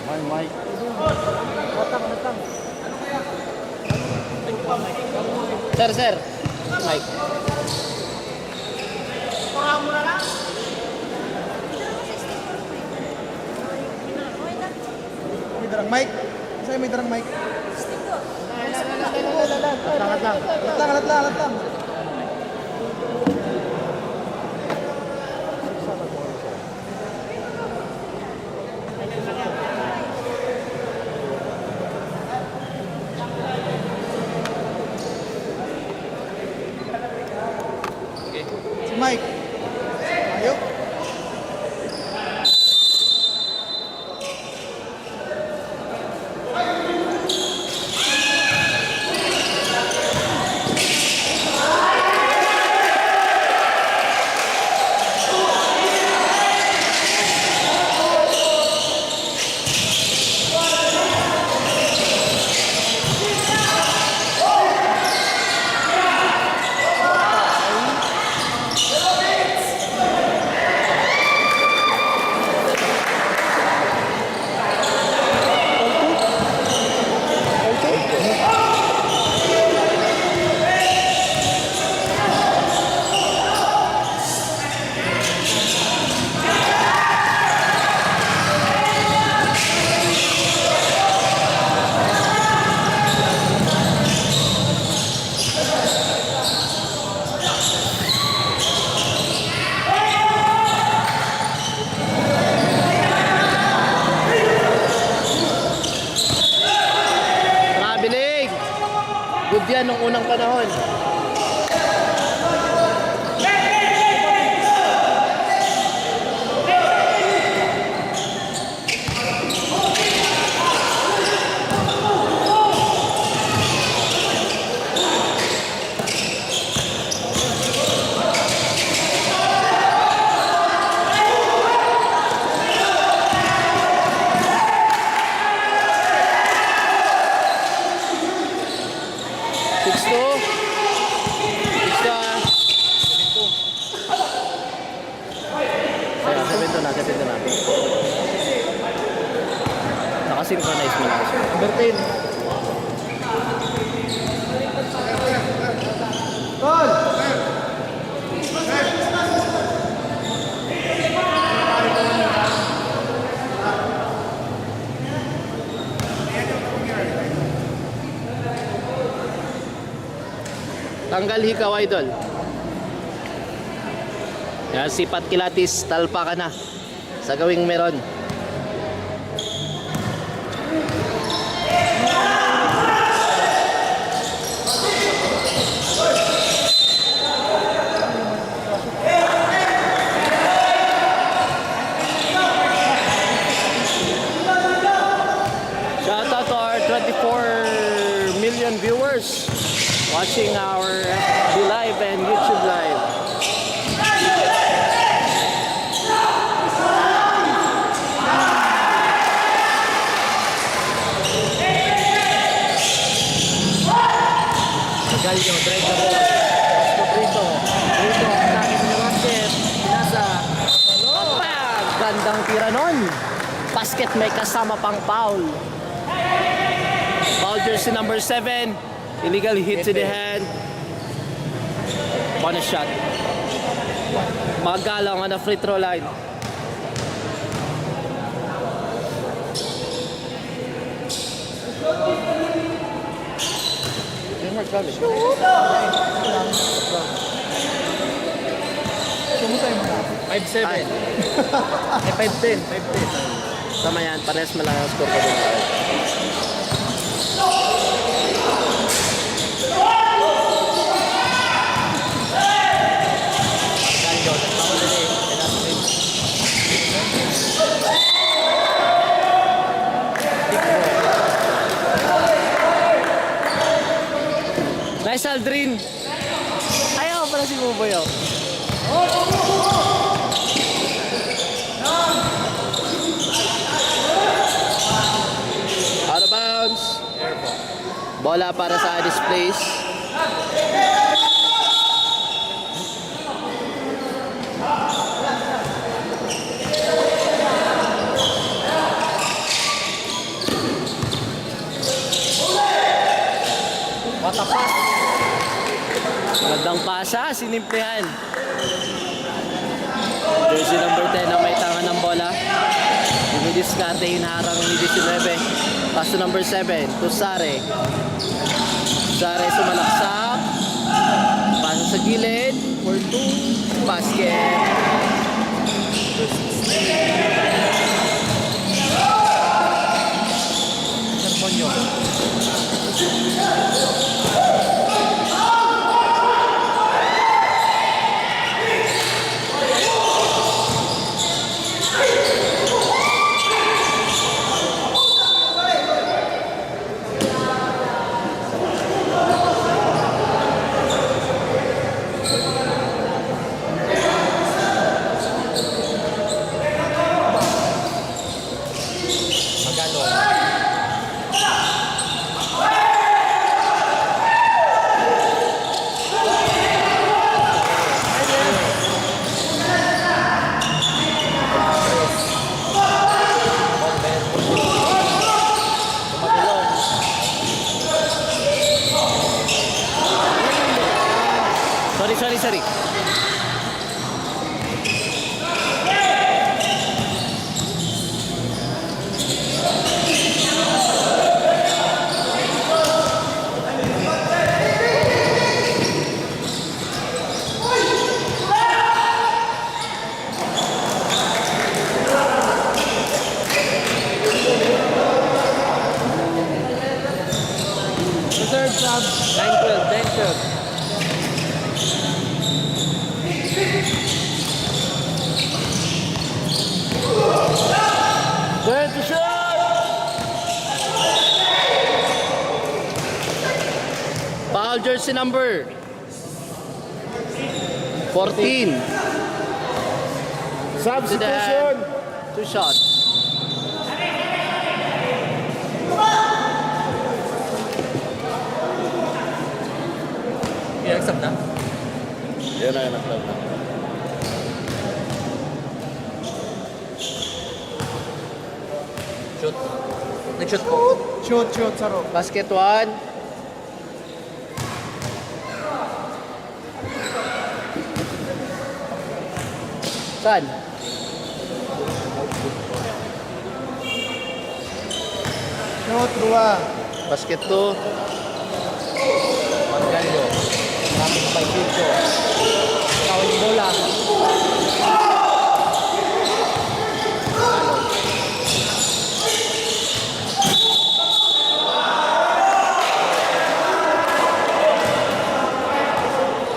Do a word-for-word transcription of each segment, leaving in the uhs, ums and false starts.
Hi, Mike. Sir, sir. Mike. May darang mic. Saan may darang mic? Alat lang, alat lang, alat lang. Alat lang, alat lang. Si Mike. Ayo. Traveling! Good yan nung unang panahon. Six two. Six two, ah. Ayan, seven two na, seven two na. Naka-synchronize mo na. Number ten. Gol! Tanggal hikaw, idol. Yan, si Pat Kilatis, talpa ka na sa gawing meron. Shout out to our twenty-four million viewers watching our F B Live and YouTube Live. Gallo, drive the ball. Pass to Brito. Brito, atake ni Roger. Pinasa. Opa! Gandang tira nun. Basket, may kasama pang foul. Foul jersey number seven. Illegal hit to the hand. Bonus shot. Magalaw na free throw line. Yung magkano? Five seven. Ay. Ay, five ten, five ten. Tama yan, parehas mo lang ang score ko dun. Nice, Aldrin. Ayaw pala si Buboy, oh. Out of bounds. Bola para sa displace. Patapas. Magandang pasa, sinimplihan. Jersey number ten ang may tangan ng bola. Dumidiskarte, hinaharang ni disinwebe. Pass to number seven, to Sare. Sare sumalaksak. Pasa sa gilid. For two. Basket. Sermonyo. Magkano? Sorry, sorry, sorry. Reserve sub, nine twelve, nine twelve. Twenty shot! Foul, jersey number fourteen. Substitution! Two shots. Yan ang sabta? Yan ang anak lang. Shoot. Nag-shoot po. Shoot, shoot, saro. Basket one. Saan? Shoot, dua. Basket two. Margallo. Traffic by Chico. Ikaw yung bola.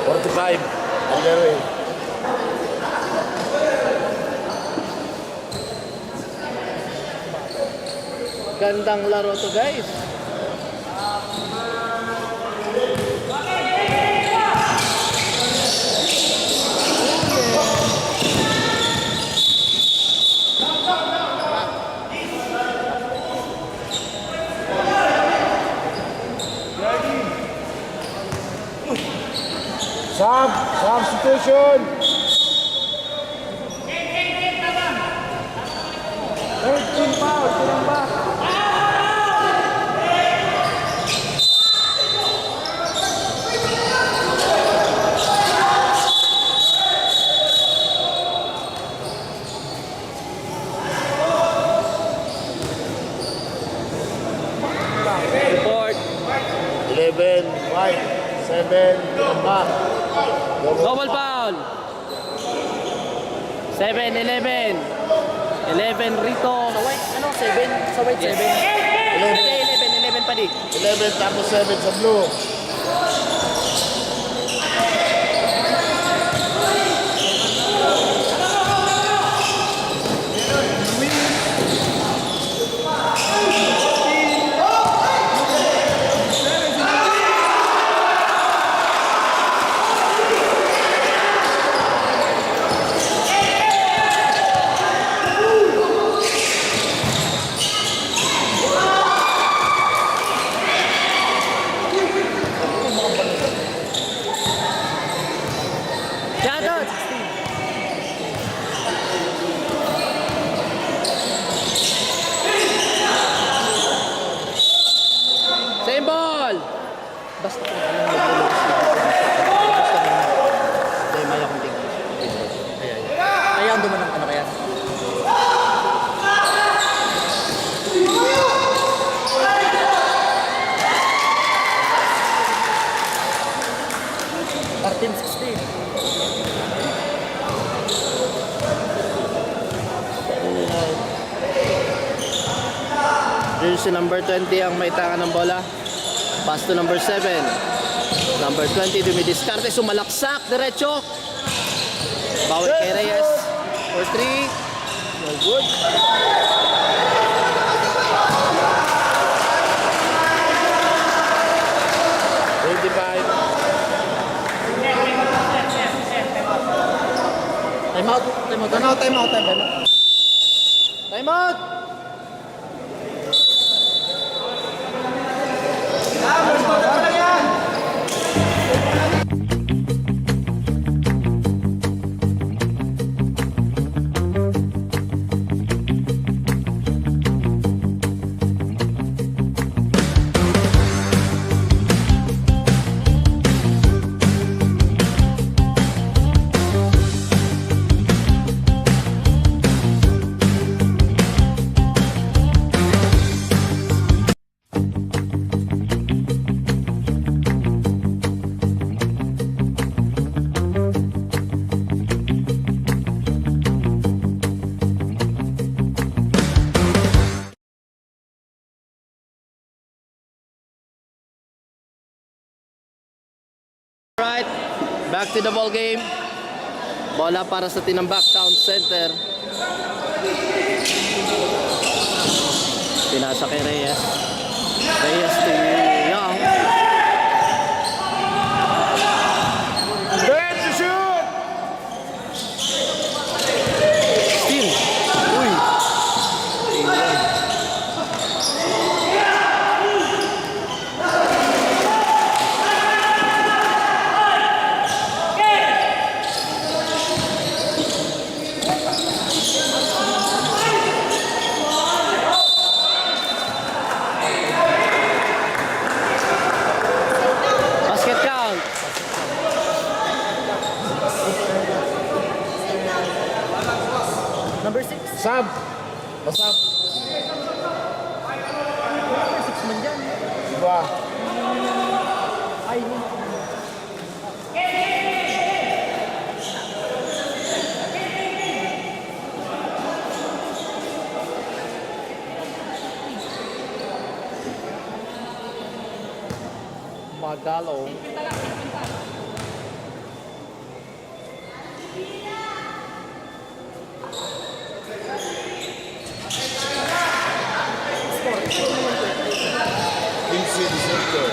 Forty-five. Ang gawin. Gandang laro to, guys. Sub, substitution. Third team foul, tinambak. Report. Eleven, white. Seven, tinambak. Double foul. Seven, eleven. Eleven rito. Sa white, ano? Seven? Sa white, yes. Seven. Eleven. Hindi, eleven, eleven pa di. Eleven tapos seven sa blue. Jersey number twenty ang may tangan ng bola. Pass to number seven. Number twenty, dumidiskarte, sumalaksak, diretso. Bawal kay Reyes. For three. No good. Twenty-five. Time out. Time out. Time out. Time out. Time out. Time out. Right, back to the ball game. Bola para sa Tinambak Town Center. Pinasa kay Reyes. Reyes to Young. Let's shoot! Steal. Uy. Basket count. Number six. Sab. Pasab. Number six man dyan. Diba? Ay, yun. Magalong. Quince, dieciocho.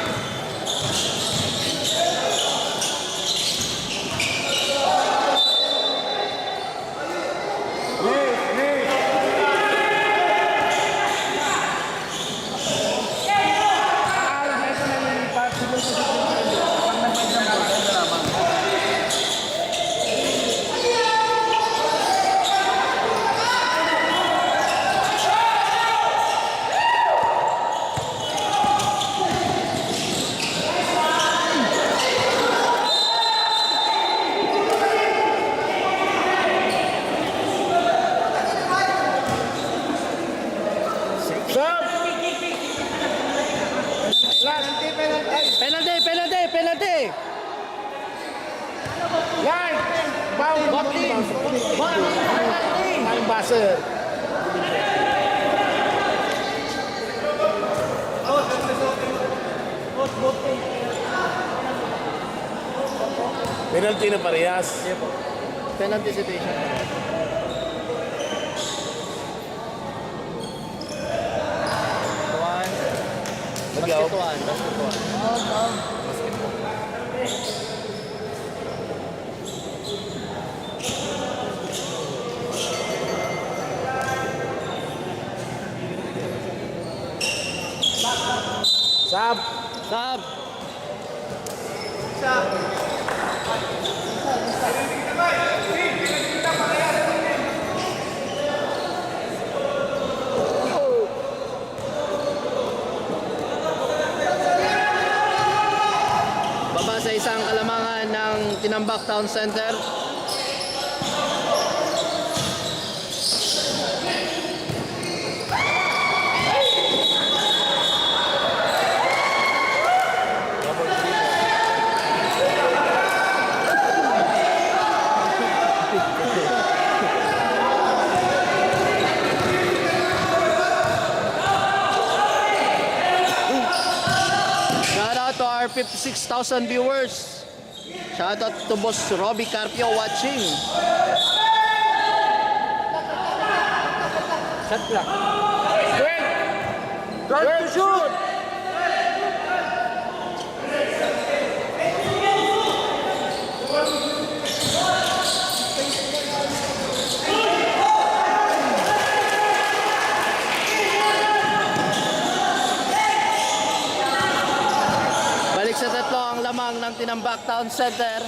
Penalty, penalty, penalty! Yan! Foul! Foul! Foul! Ang buzzer. Penalty na parehas. Penalty situation. One. Basket one. Basket one. Basket one. Sab. Sab. Baba sa isang kalamangan ng Tinambak Town Center. Fifty-six thousand viewers. Shoutout to Boss Robbie Carpio watching. Shot clock. Twelve. Twelve to shoot. Balik sa tatlo ang lamang ng Tinambak Town Center.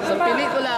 Sa pelikula.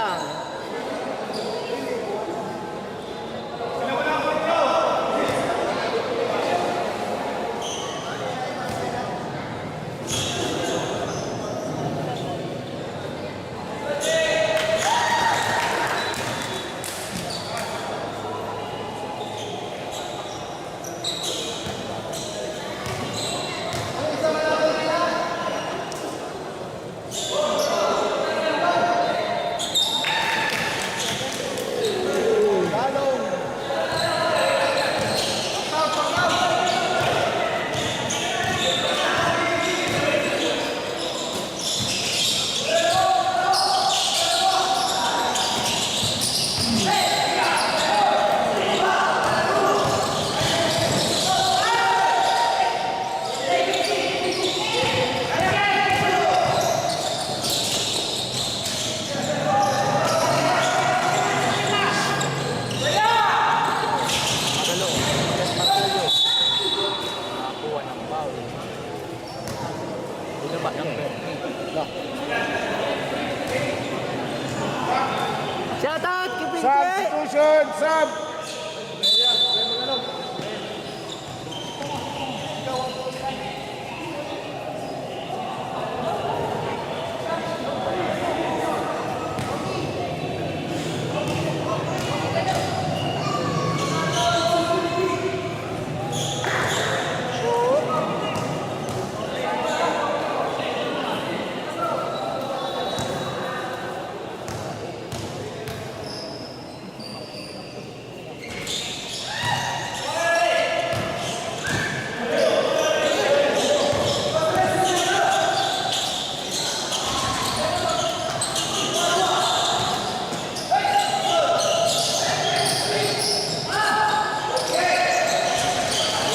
Magalo. Yes, Marcelo. Nakakuha ng foul. Binaba ng Bernie. Shout out, Kipinche! Substitution! Sub!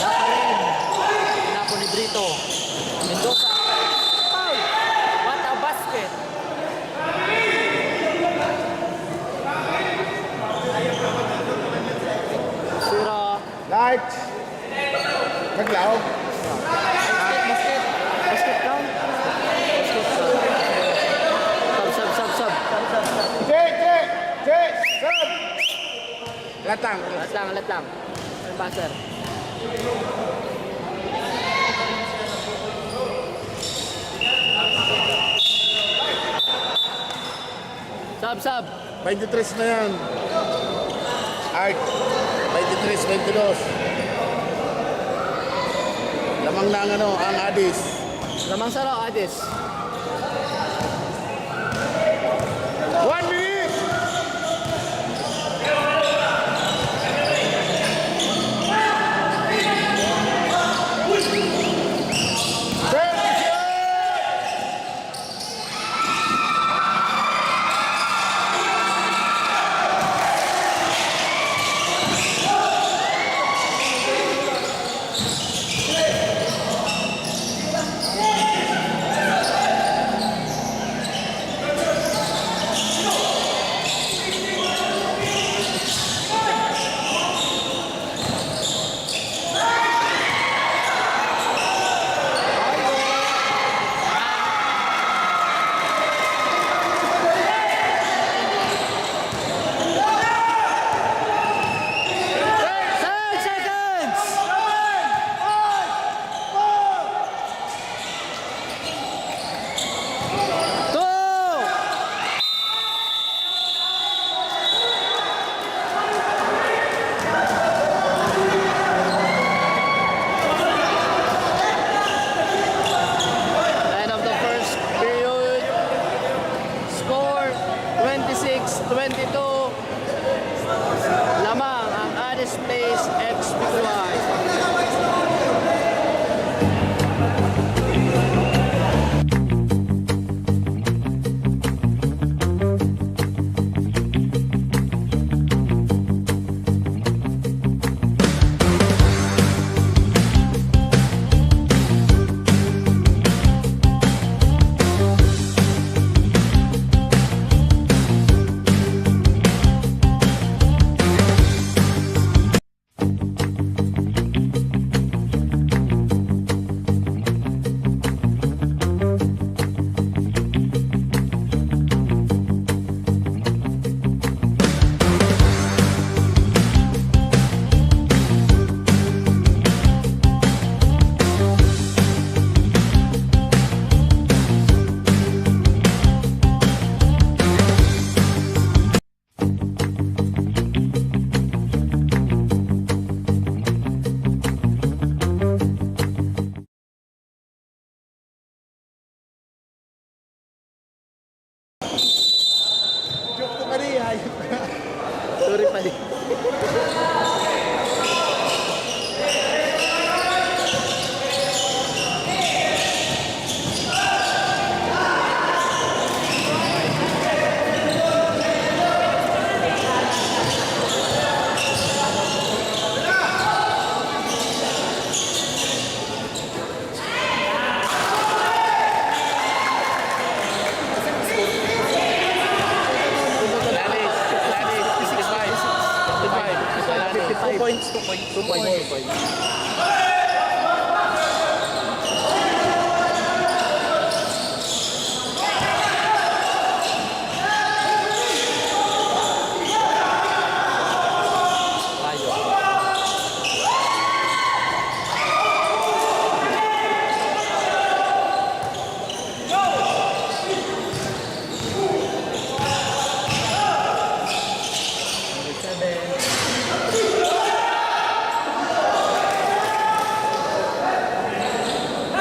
Wala pa rin. Tinapon ni Brito. Mendoza. Foul! What a basket! Zero. Lights! Naglaog. Basket, basket. Basket daw. Basket, sub. Sub, sub, sub, sub. Che, che, che, sub! Latang. Latang, latang. Passer. Sub, sub. Twenty-three na yan. Art. Twenty-three, twenty-two. Lamang na ang ano, ang Addis. Lamang saro, Addis. One minute! Twenty-two lamang ang Addis Place X Bicolay. Joke ko kani, hayop ka. Sorry, padi. Two points, two points, two points, two points.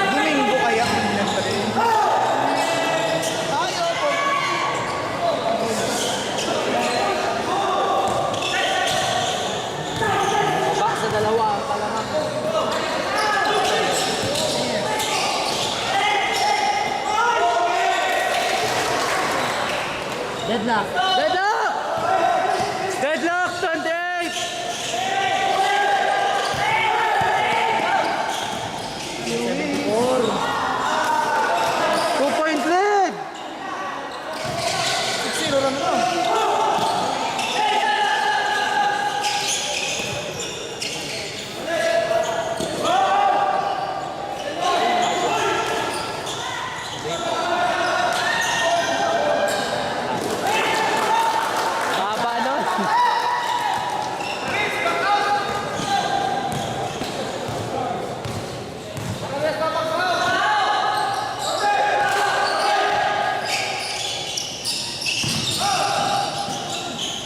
Domingo kaya ang nagpatay. Ay, opo. Baba sa dalawa ang palaman. Deadlock. Deadlock! Deadlock, twenty-eight! Seventy-four. Two point lead! Six zero lang ito. Haba nun.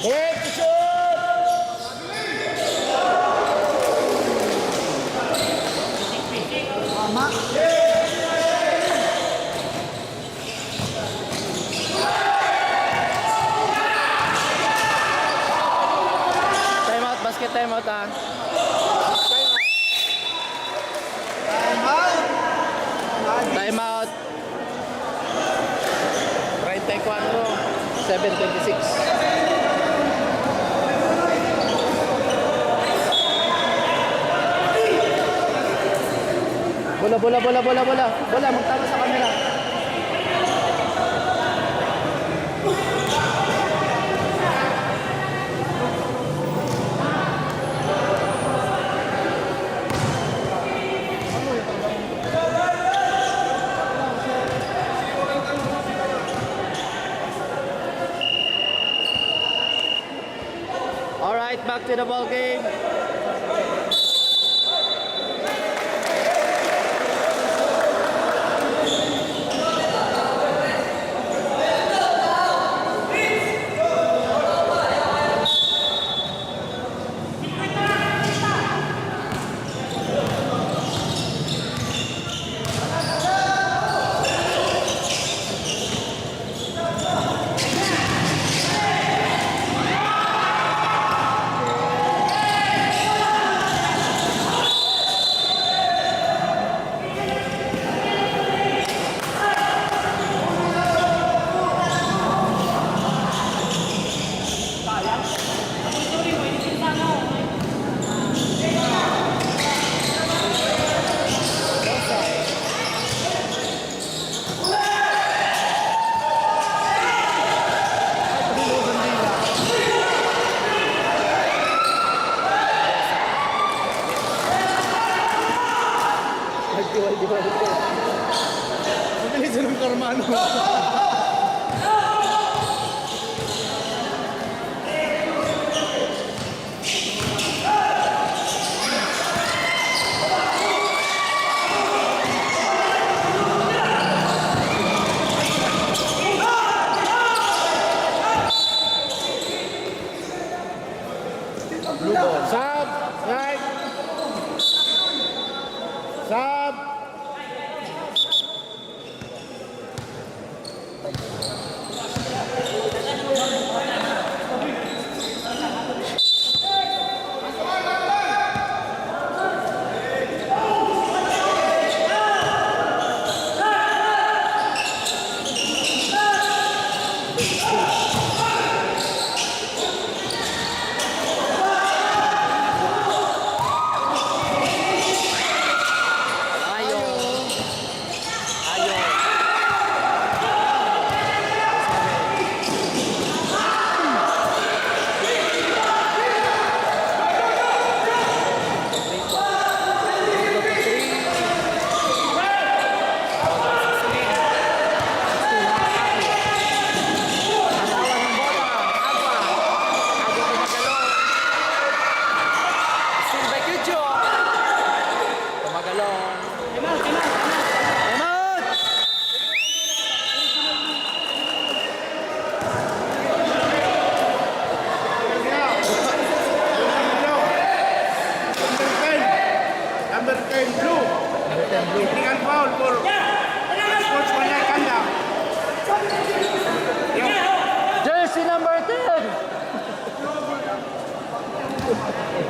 Hit the shot! Tama. Time out, basket time out, ah. Time out. Time out. Treinta y cuatro, seven twenty-six. Bola, bola, bola, bola, bola. Bola, magtama sa kamera. All right, back to the ball game.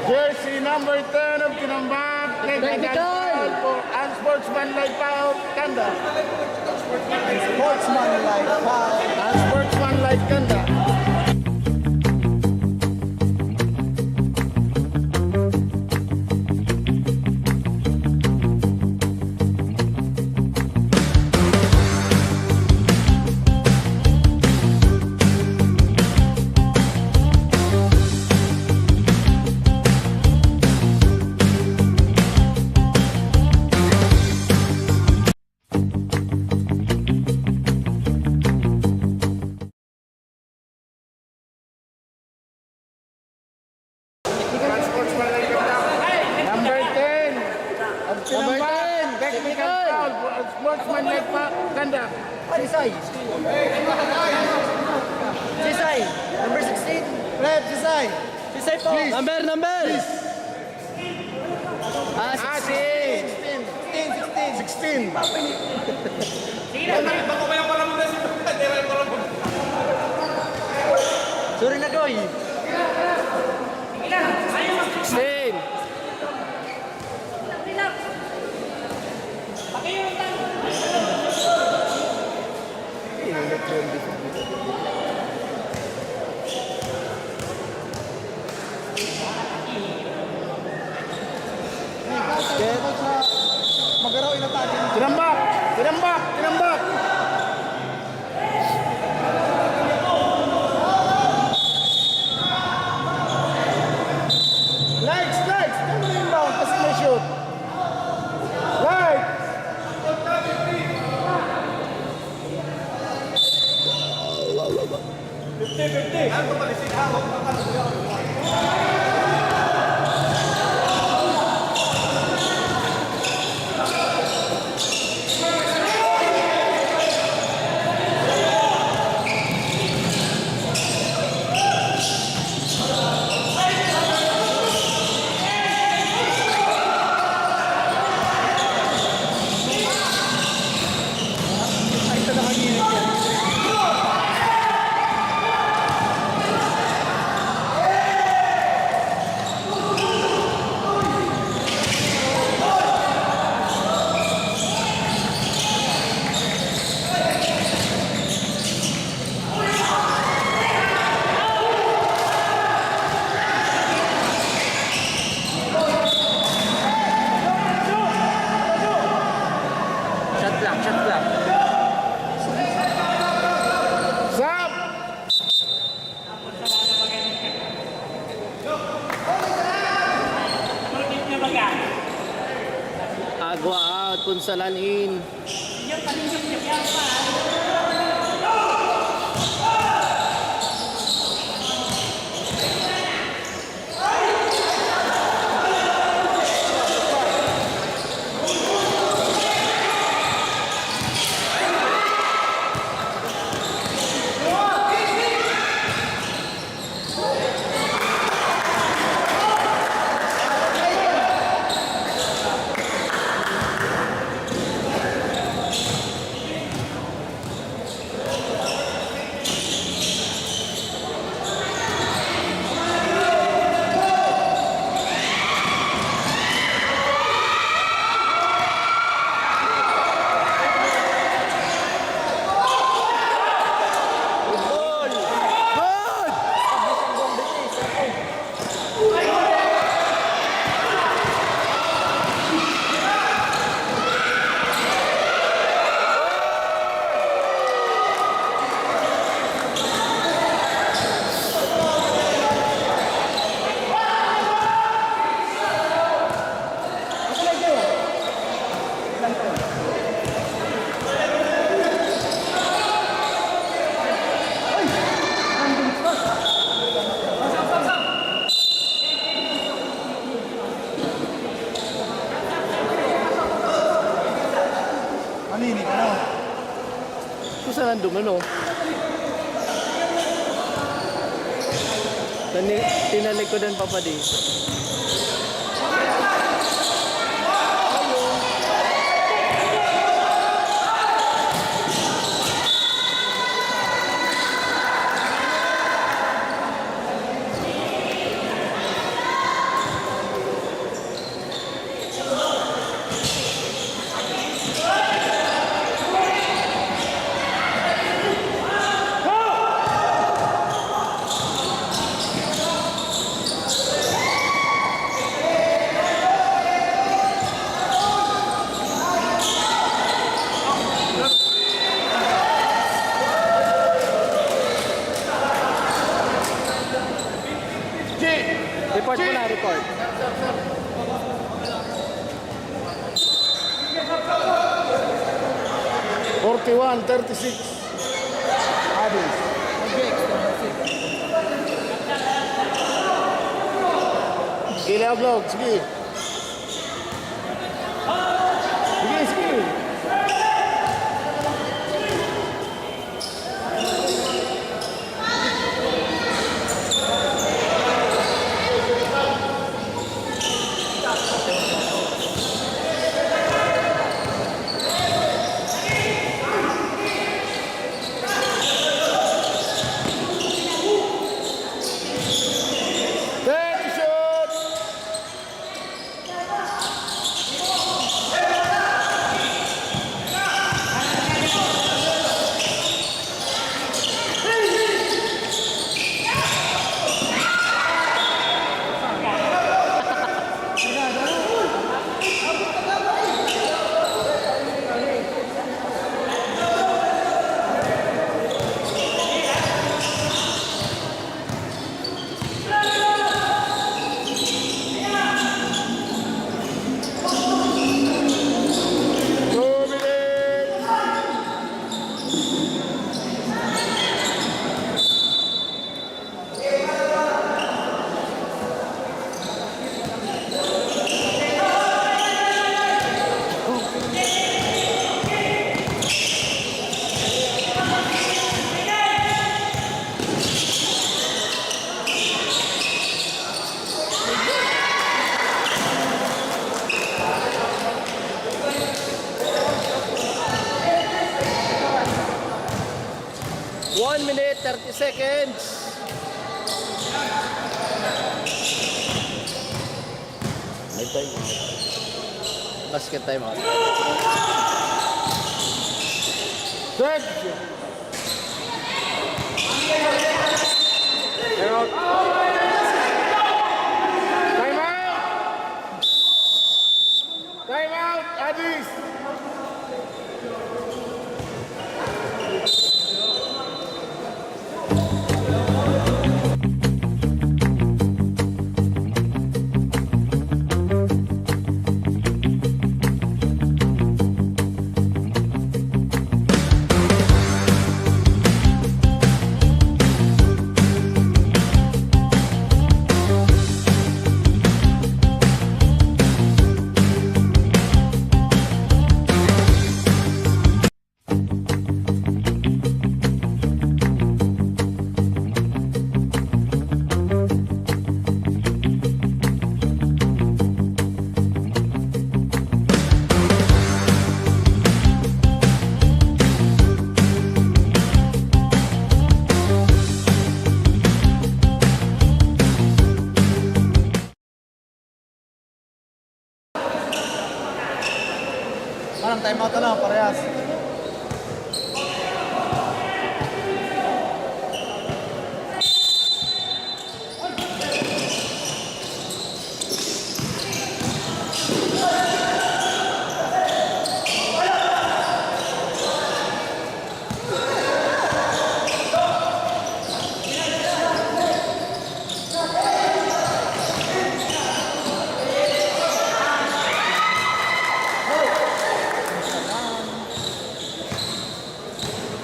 Jersey number ten of Tinambac, technical foul for unsportsmanlike foul, kanda. Sportsmanlike foul. Unsportsmanlike kanda. Number ten. Number ten, technical foul. Sportsmanlike pa, conduct. Sisay. Sisay. Number sixteen. Ref, Sisay. Sisay po. Number, number. Ah, sixteen. Sixteen, sixteen. Sixteen. Sorry na, Goy. Sixteen. Basket. Magaraw, inatake. Tinambak! Tinambak! Tinambak! Lights! Lights! Ano na yung bound? Kasi may shoot. Lights! Shot clock, shot clock. Sab! Agua out, Punsalan in. Ano yun, ano? Kung saan nandun, ano? Tani-, tinalikodan pa pa di. Report mo na, report. Forty-one thirty-six. Addis. Sige, upload. Sige. Sige, sige. Take a shot! One minute, thirty seconds. May time out. Basket time out. Good. Time out. Time out. Time out, Addis. Parang time out na, parehas.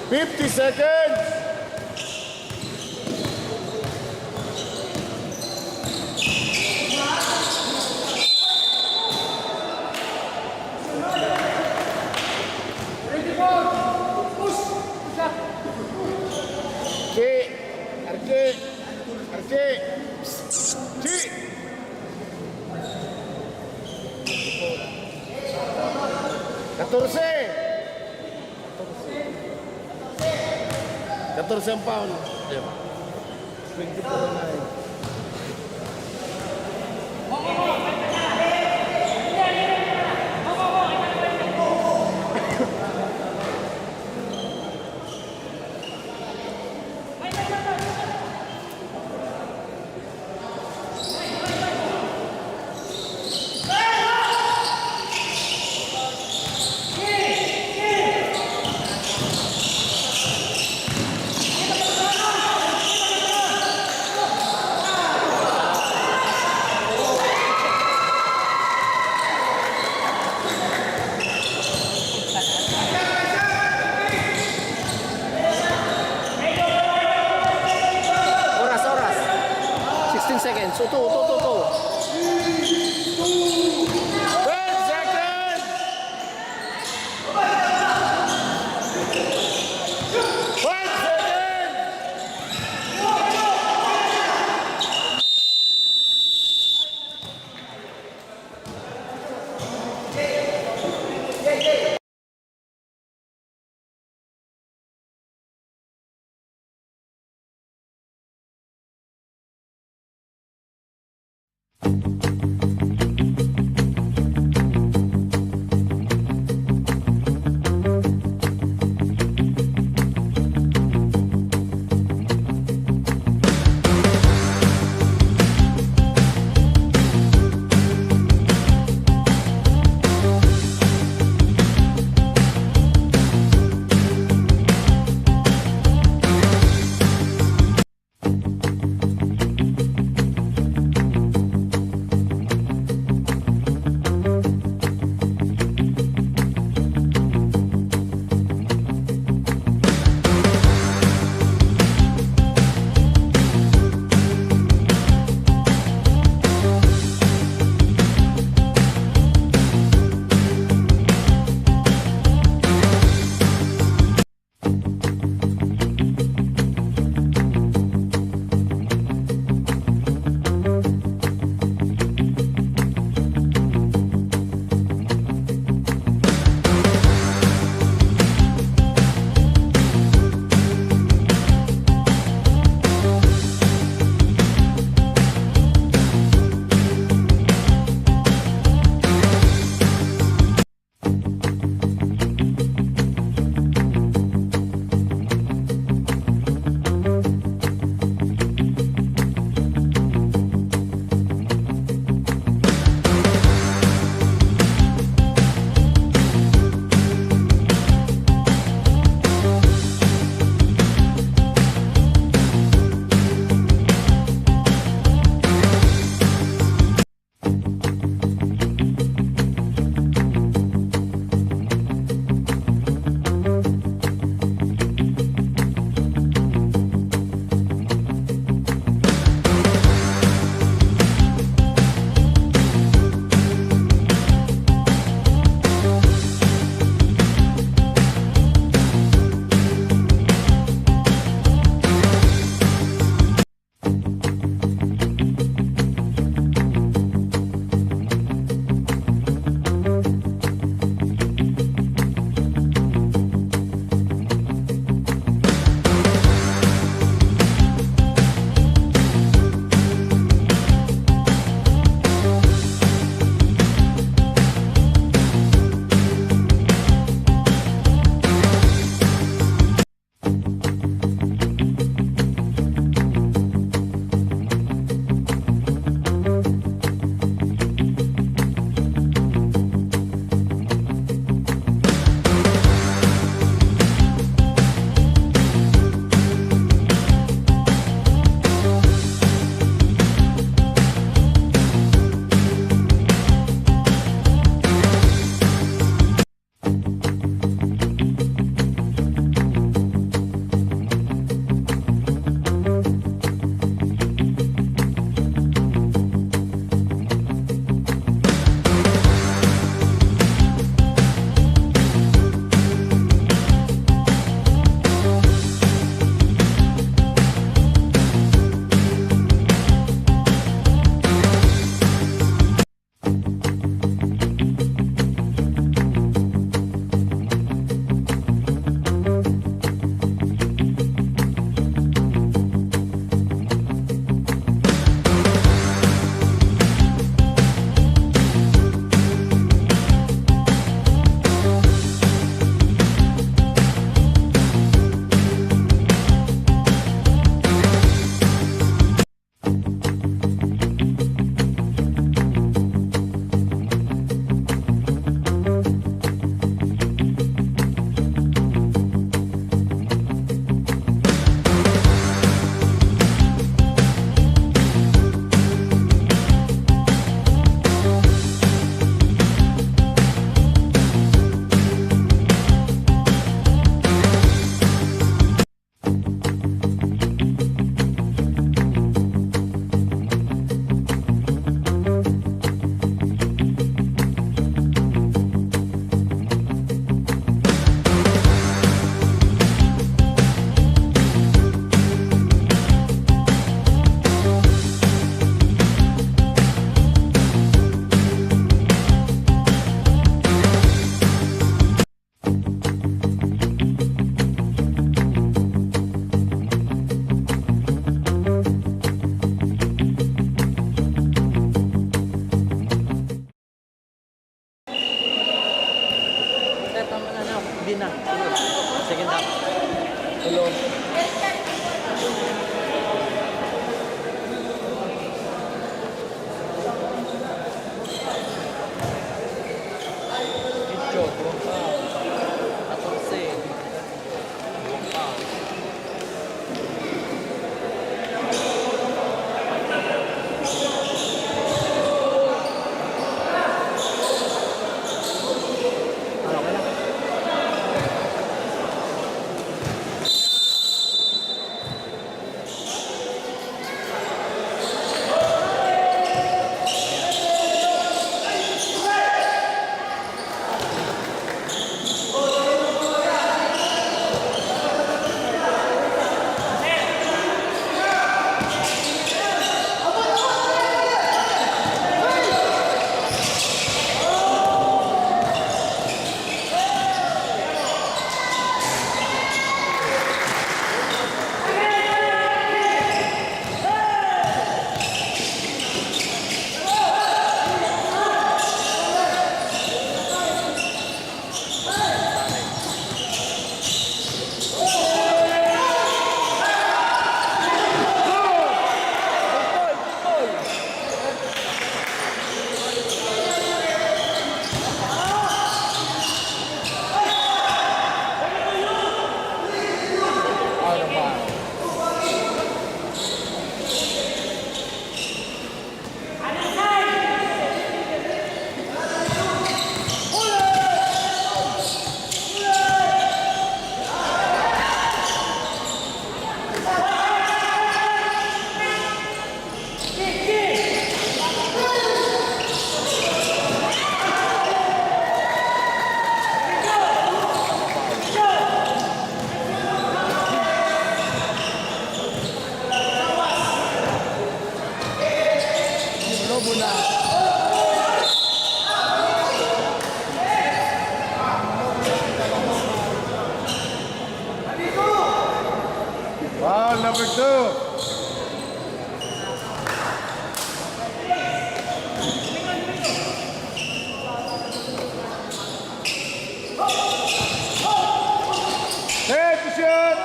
Fifty seconds. Arki! Arki! Arki! Chi! Katorse! Katorse ang foul. Twenty-four na eh. So, two, two, two, two. Ten seconds! Five seconds! Foul number two. Set to shoot.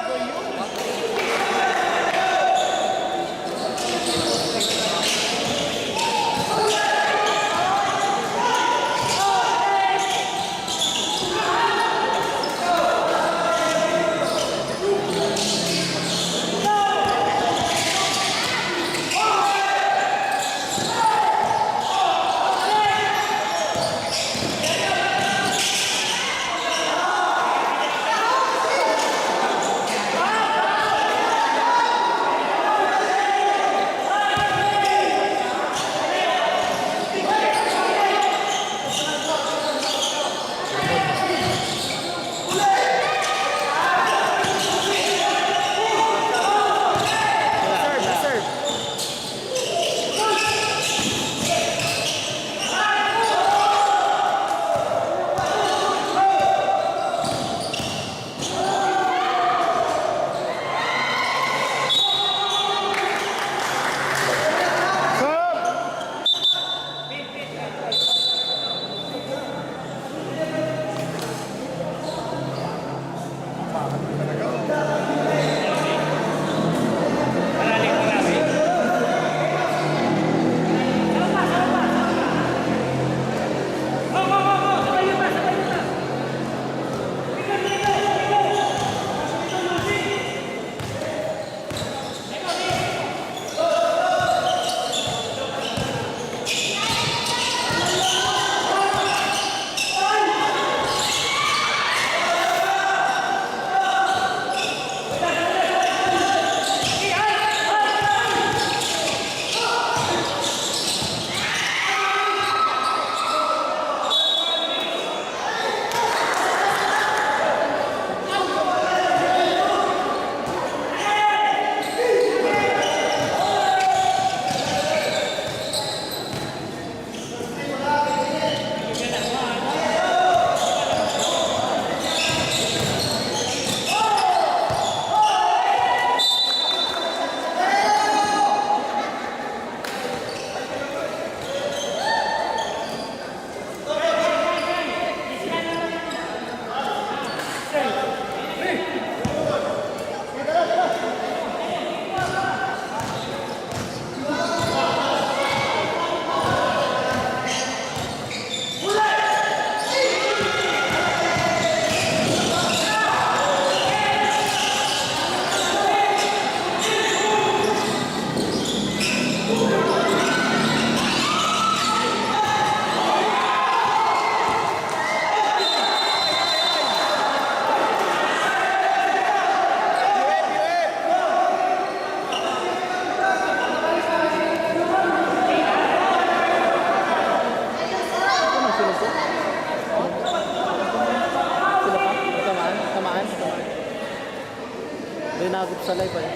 Sila pa? Tamaan? Tamaan? Tamaan? Linagop sa live ay.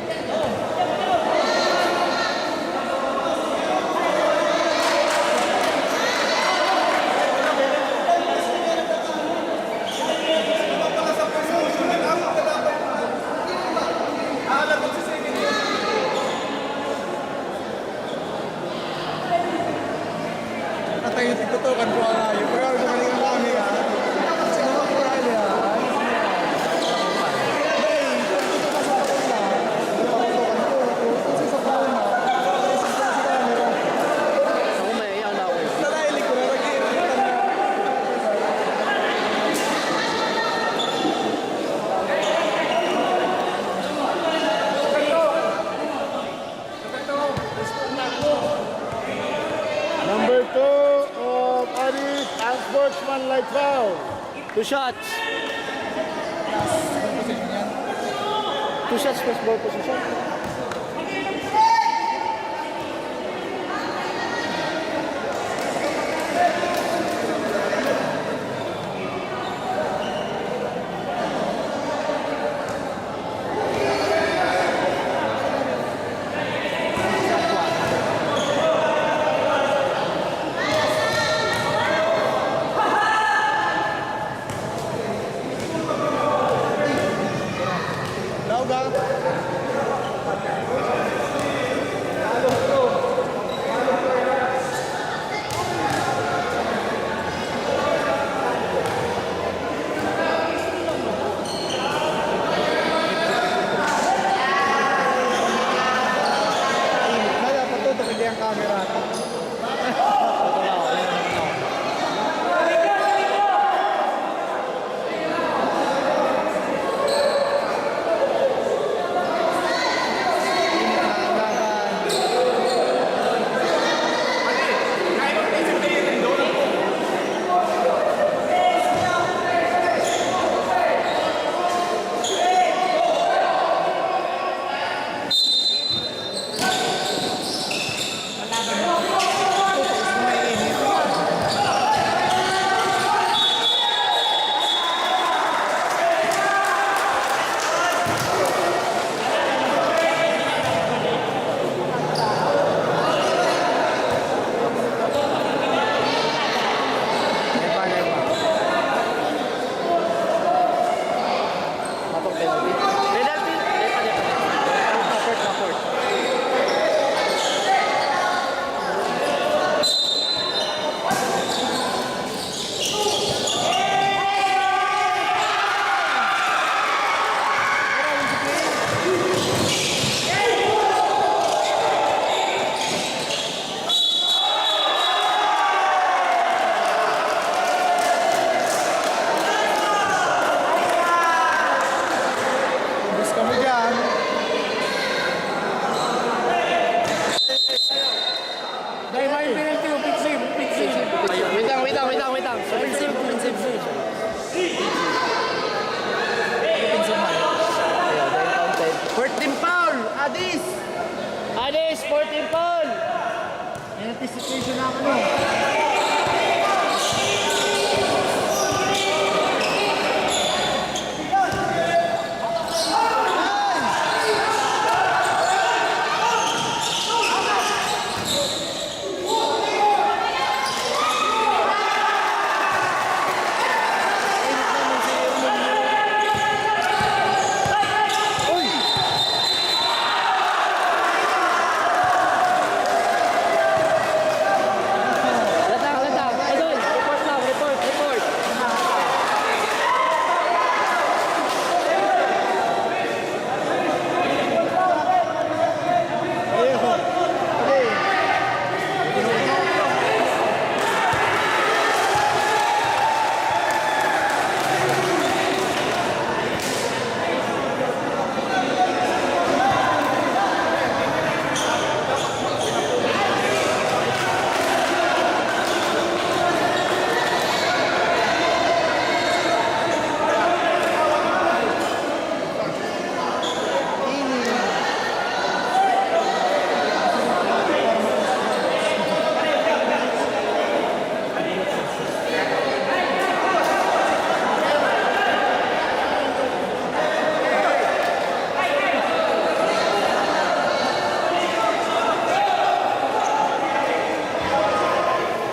Atay, tigtutukan ko ang ayo. Pero ako, galing ang kami, ah. Sino ba po yan, ah? Ay, tigtutukan sa kapatid na. Tigtutukan ko. Ito, ito, sa kapatid na. Ito, sa kapatid na. Ako, may iyak na ako, eh. Sa dahil ko na, nag-iirita na. Number two of Aris, unsportsmanlike foul. Two shots. Two shots plus ball position. Participation ng ano? Lata, lata. Idol, report lang, report, report.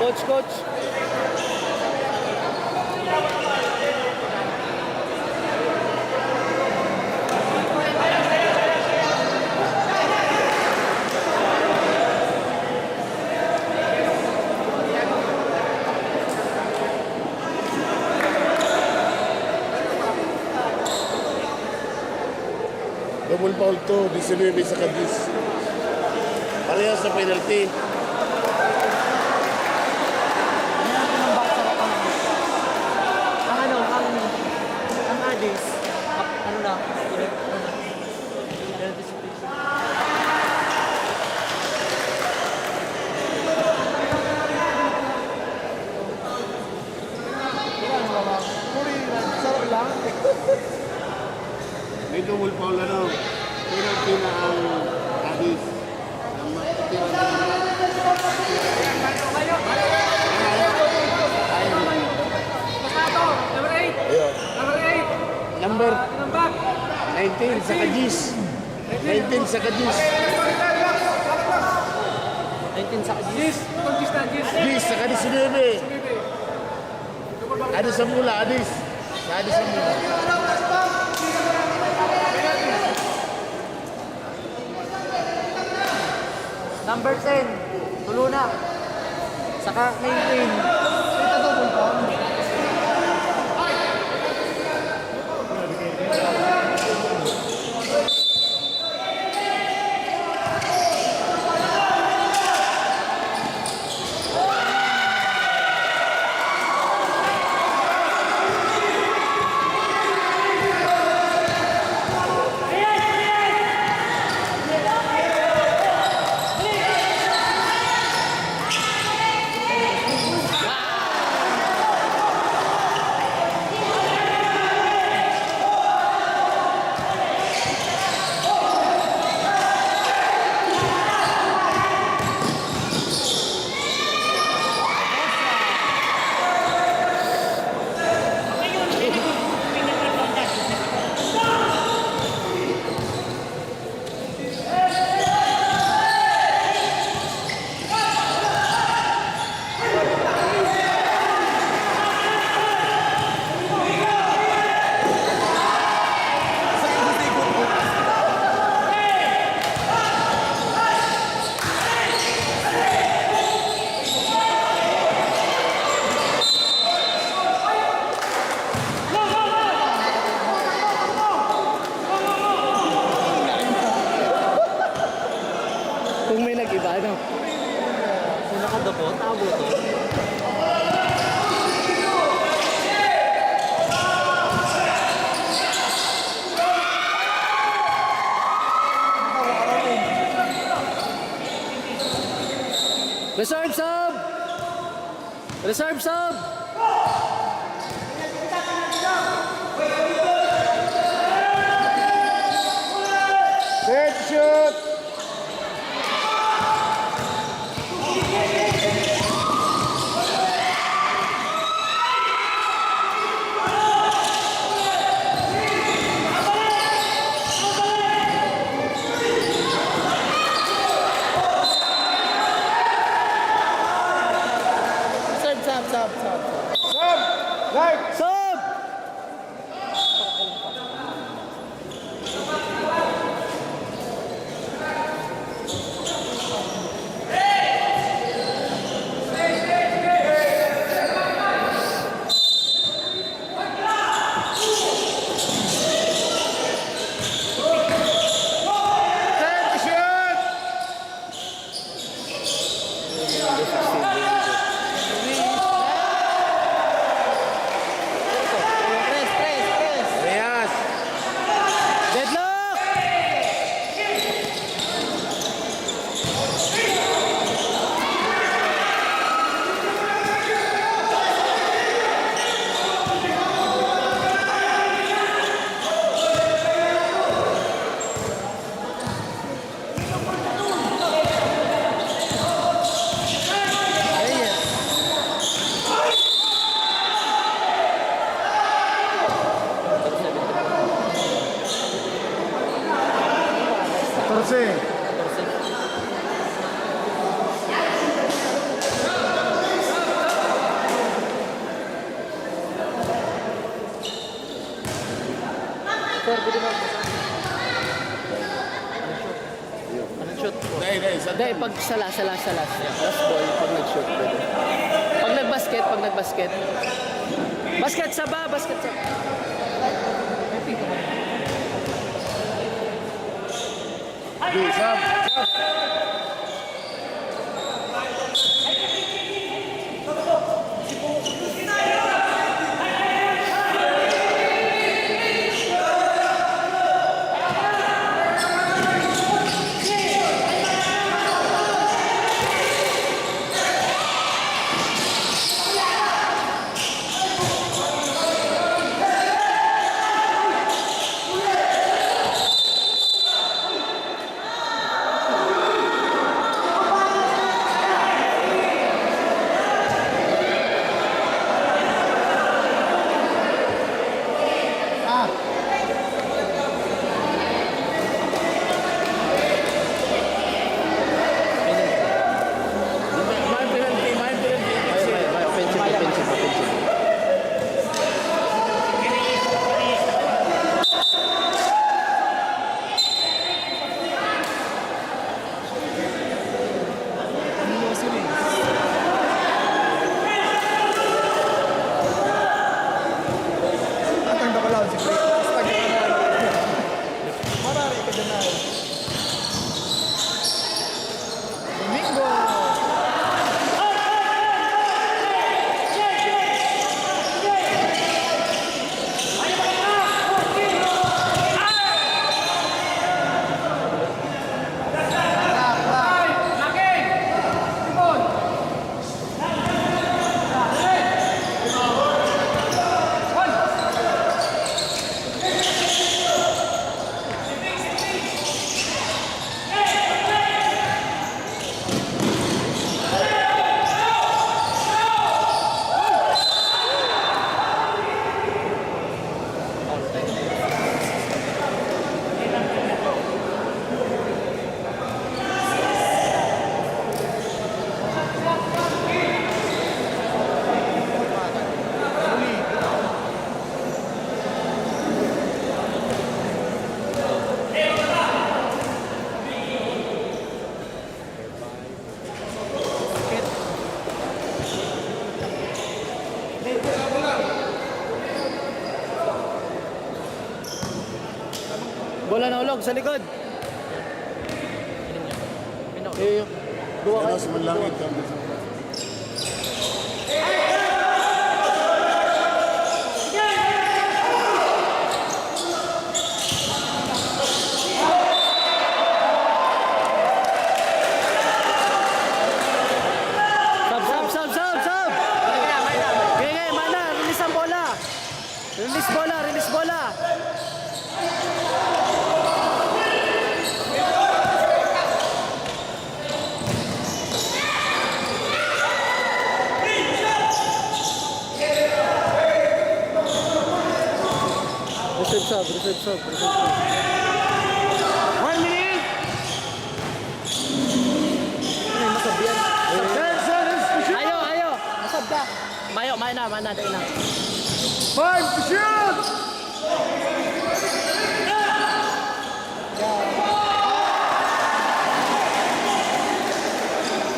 Coach, coach. Double foul to, disinuybe saka diyes. Parehas na penalty. Ang ano, ang, ang Addis, ap-, ano na, penalty. May double foul, ano? Penalty na ang Addis. Ang matitira na lang. Ayun. Number nineteen saka diyes. Nineteen saka diyes. Nineteen saka diyes. Diyes saka disinuybe. Addis ang bola, Addis. Sa Addis ang bola. Number ten, Tuluna. Saka nineteen. Kung may nag-iba, ano? Kung nakadapot, tabo to. Reserve sub! Reserve sub! Set, shoot! Hindi, pag sa last, sa last, sa last. Last ball, pag nag-shoot, pwede. Pag nag-basket, pag nag-basket. Basket sa ba, basket sa ba. Sige, sab, sab. May penalty, may penalty. May, may, may offensive, offensive, offensive. Atang dakulaon si Fred. Basta gano'n. Marari ka dyan na. Domingo. Bola nahulog sa likod. Eh, duwa kayo. Sa manlangit. Sab, sab, sab, sab, sab! Okay, okay, mana, release ang bola! Release bola, release bola! Receive sub, receive sub, receive sub. One minute! Ano yung masab yan? Ayo, ayo! Masab ka! Mayo, mayo na, mayo na, dali na. Five to shoot!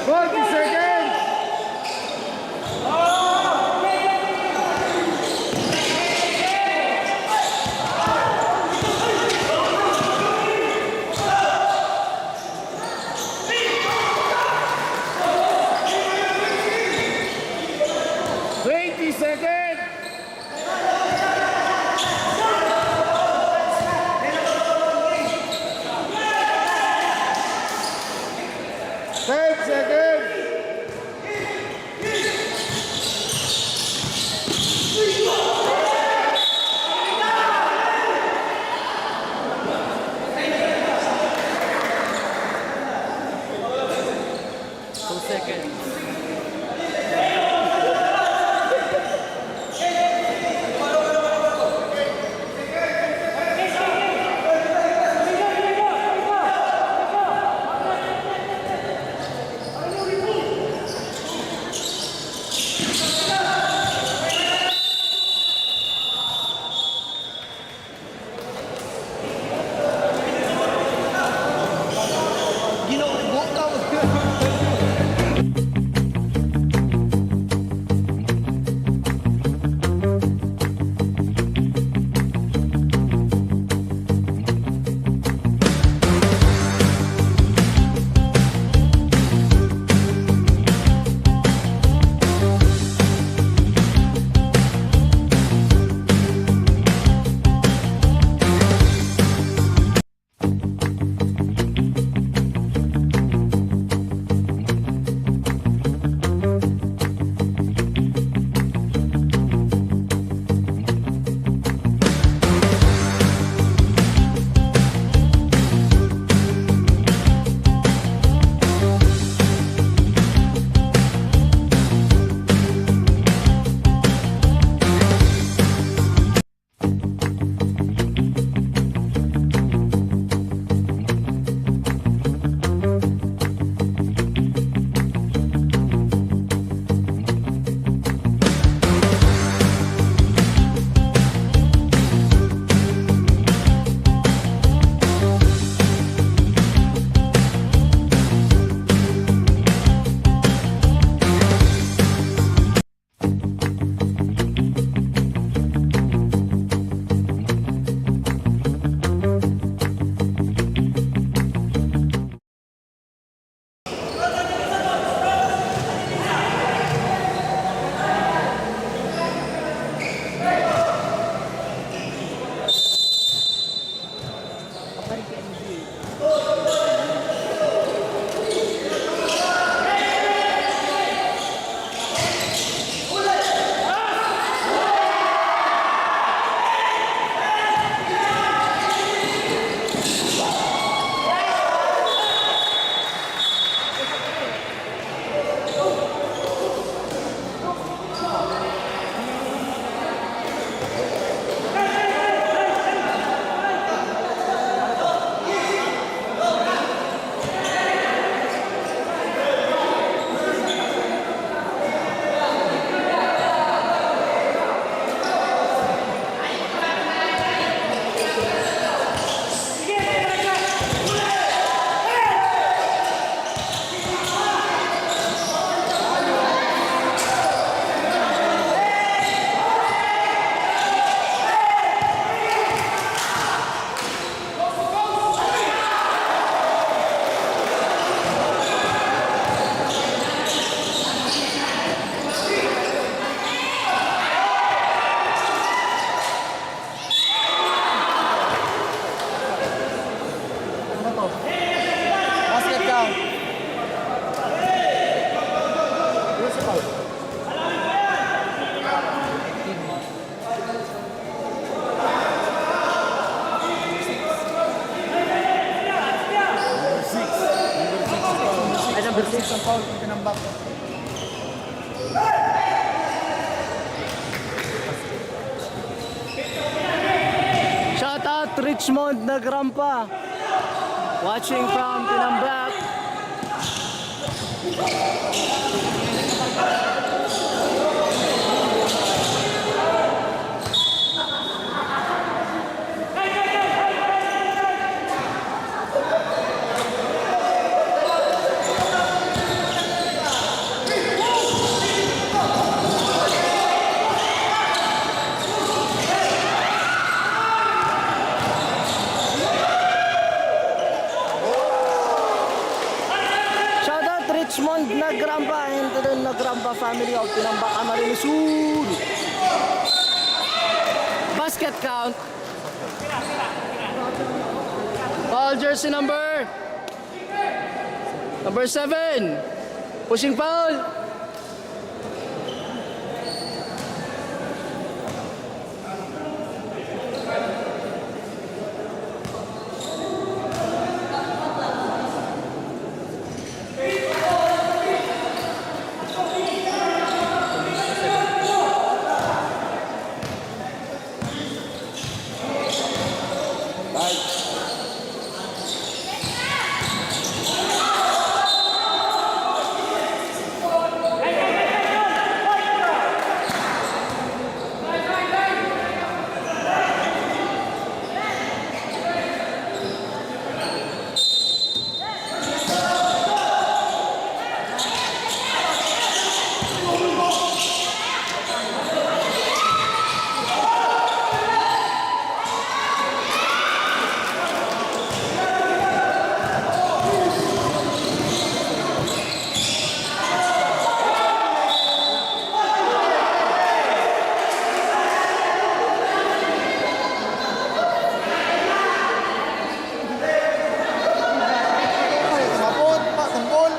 Forty seconds! Twenty seconds! Ten seconds! Two seconds. Ginoo, bukaw. Foul, tinambak. Shout out Richmond Nagrampa. Watching from Tinambak. Shoutout Richmond Nagrampa and to the Nagrampa family of Tinambak, Camarines Sur. Basket count. Foul, jersey number, number seven. Pushing foul. Mapot, pa, tumpol.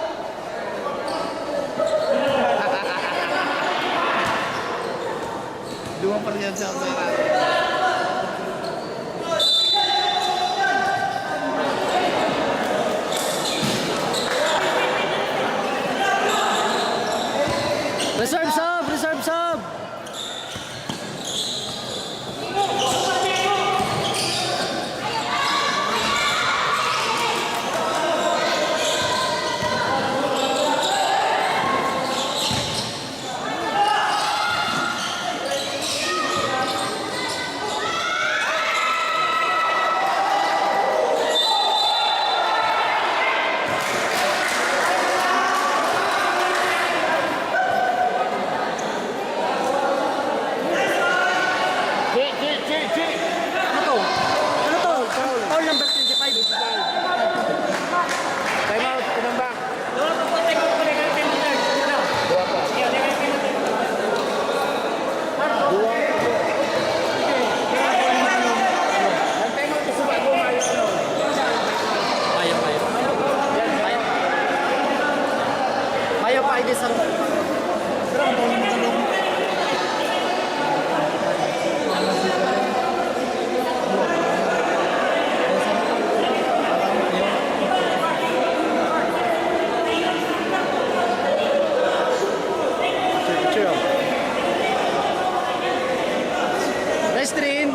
Duwa pa rin yan sa, sa Reserve sub! Reserve sub! Chi, chi, chi, chi. Ano to? Ano to? Foul, foul. Foul number twenty-five. Time out, Tinambak. Duwa pa. Duwa pa. Time out, suba, duwa, ayos, ano. Mayo, mayo. Mayo. Mayo pa, hindi sa Nice train.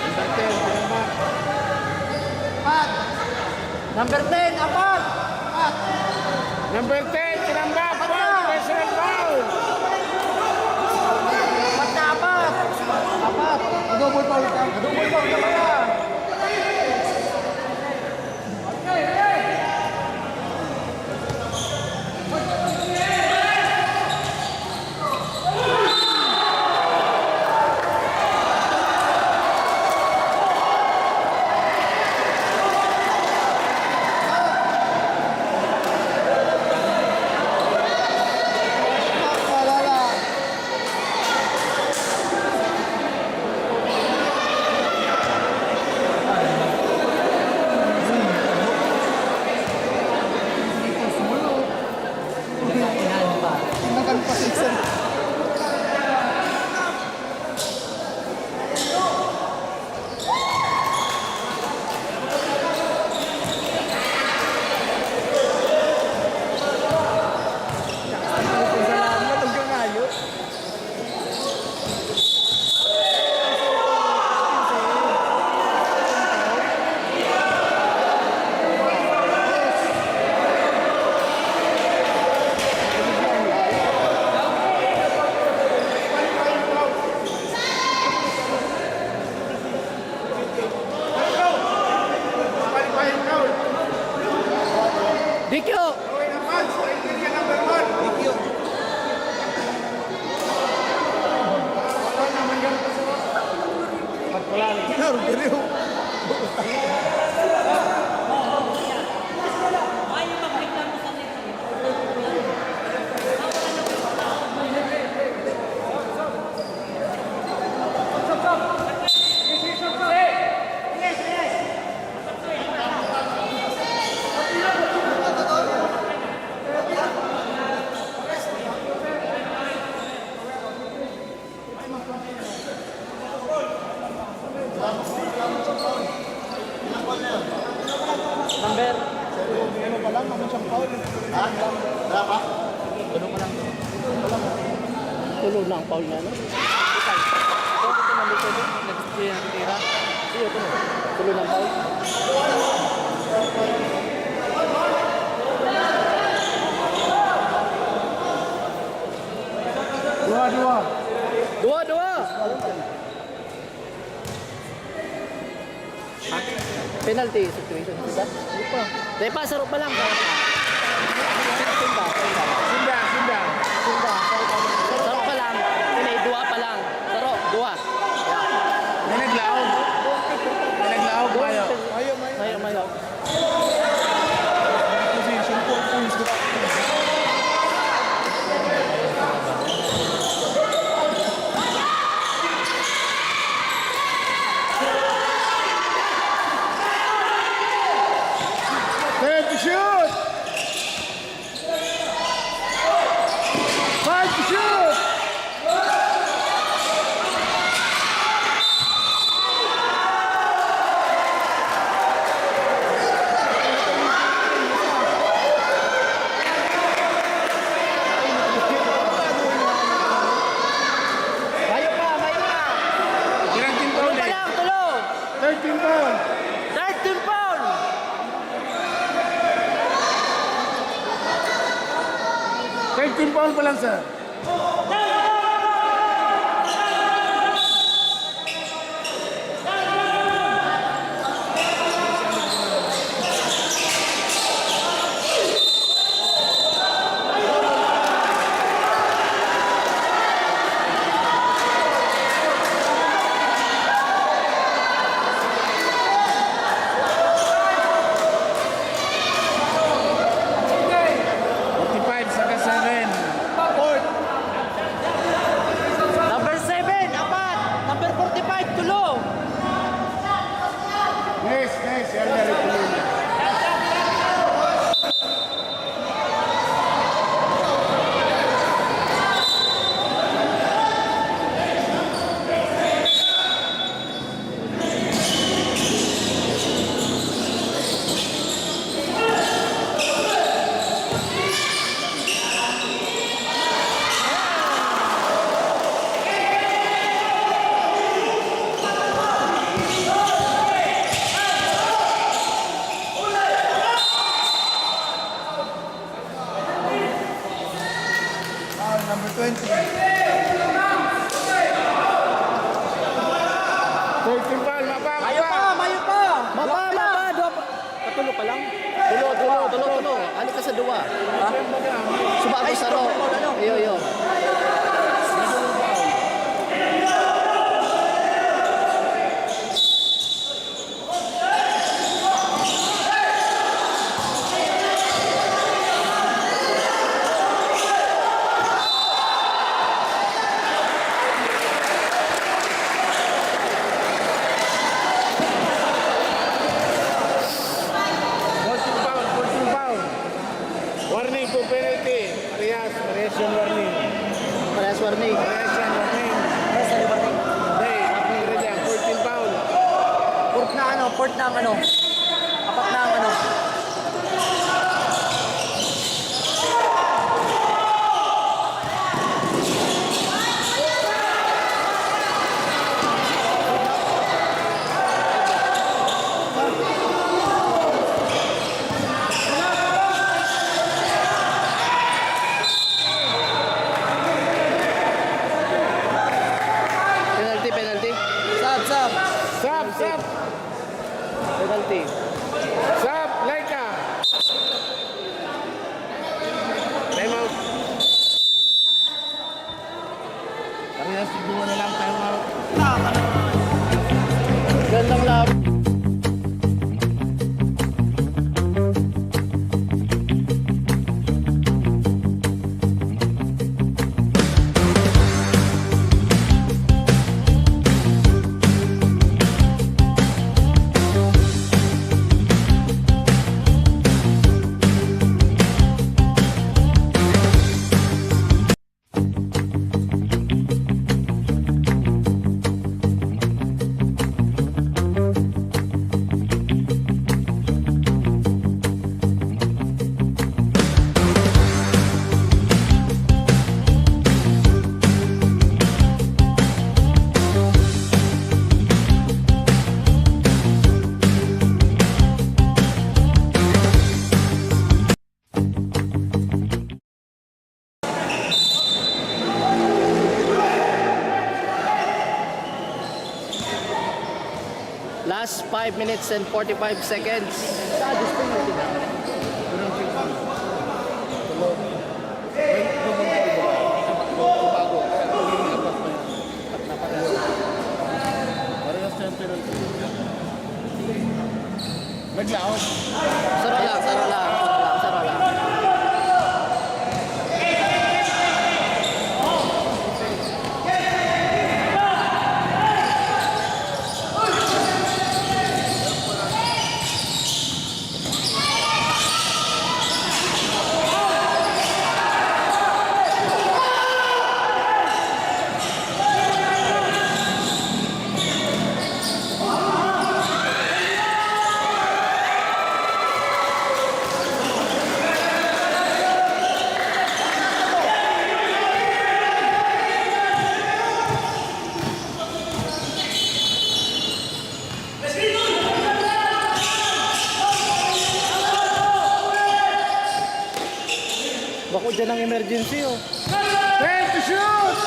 Number ten, tinambak. Pat. Number ten, apat. Apat. Number ten, tinambak. Apat na. Foul, personal foul. Apat na, apat. Apat. Double foul ka. Double foul ka pala. Tinagan pa sa isa. Salamat, ang kangayo. Dikyo! Number. Ano pa lang, ano siyang foul? Ha? Wala pa? Tulo pa lang. Tulo na ang foul niya, no? Ito, ito, number seven. Next year, tira. Iyo, ito na. Tulo na ang foul. Dua, dua. Dua, dua. Penalty situation, di ba? Di pa. Di pa, saro pa lang. Simba, simba. Simba, simba. Simba, saro pa lang. Saro pa lang. Ini, dua pa lang. Saro, dua. May naglaog. May naglaog, mayo. Mayo, mayo. Mayo, mayo. Time to shoot! Time to shoot! Mayo pa, mayo pa. Thirteen foul, eh. Tulo pa lang, tulo. Thirteen foul. Thirteen foul. Thirteen foul pa lang, sir. Forty-five saka seven. Pa lang? Tulo, tulo, tulo, tulo. Ano ka sa duwa? Ha? Subago sa ro. Iyo, iyo. Fourteen foul, fourteen foul. Warning po, penalty. Parehas, parehas yung warning. Parehas warning. Parehas yung warning. Parehas yung warning. Hindi, hindi yan. Fourteen foul. Fourth na ano, fourth na ang ano. Apat na ang ano. Penalty, penalty. Sab, sab. Sab, sab. Penalty. Sab, Laika. Time out. Parehas, siguro na lang, time out. Gandang lab. Last five minutes and forty-five seconds. Parehas na yung penalty. Naglaos. Saro lang, saro lang, saro lang, saro lang. Bako dyan ang emergency, oh. Time to shoot!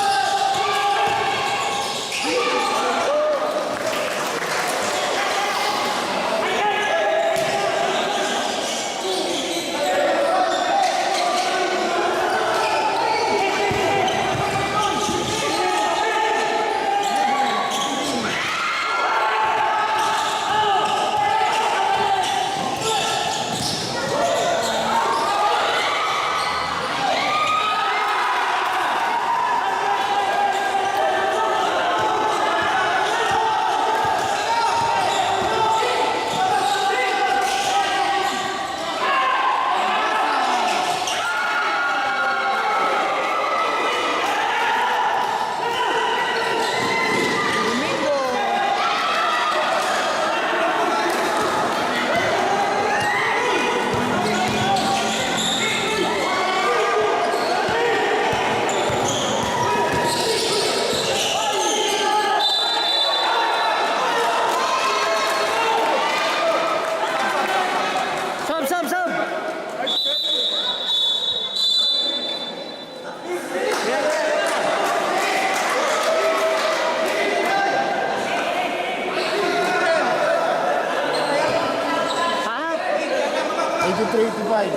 Three to five.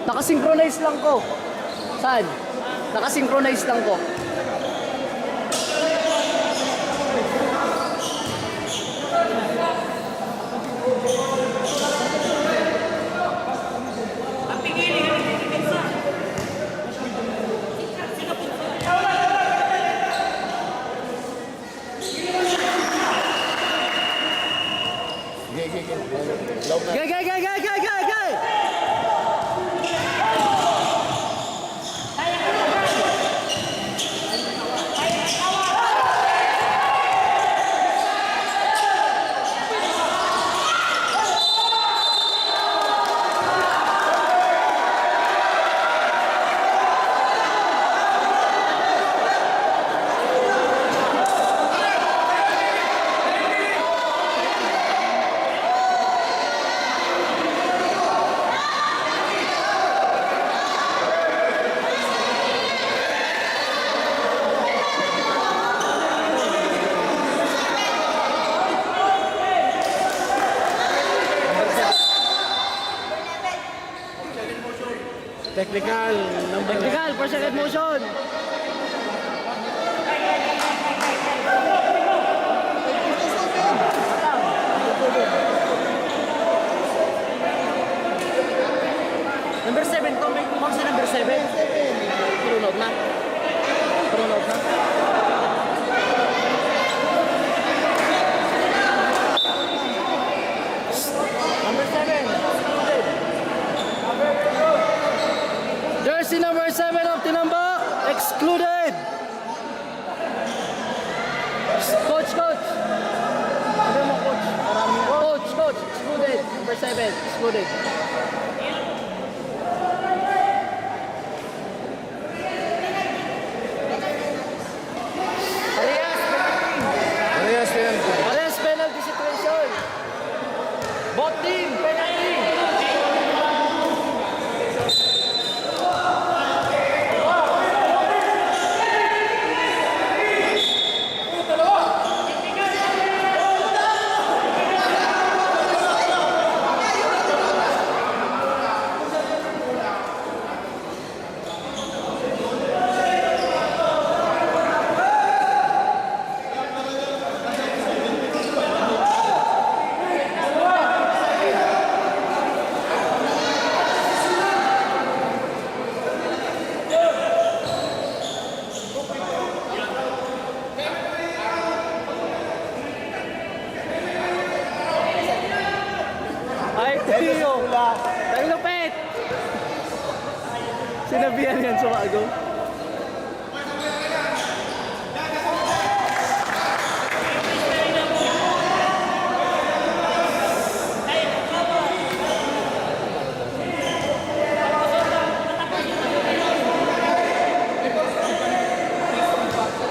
Nakasinchronize lang ko. Saan? Nakasynchronize lang po. Sige, sige, sige. Low na. Gay, gay, gay, gay, gay, gay, gay! Technical, number Technical, four second motion. Number seven, kung may, kung sa number seven. Turnout na. Turnout na. Number seven. Jersey number seven of Tinambak, excluded. Coach, coach. Sabi mo, coach. Coach, coach, excluded. Number seven, excluded. Parehas, penalty. Parehas penalty. Parehas penalty situation. Both team, penalty. Ay, Tio! Ang lupit! Sinabihan yan sa bago.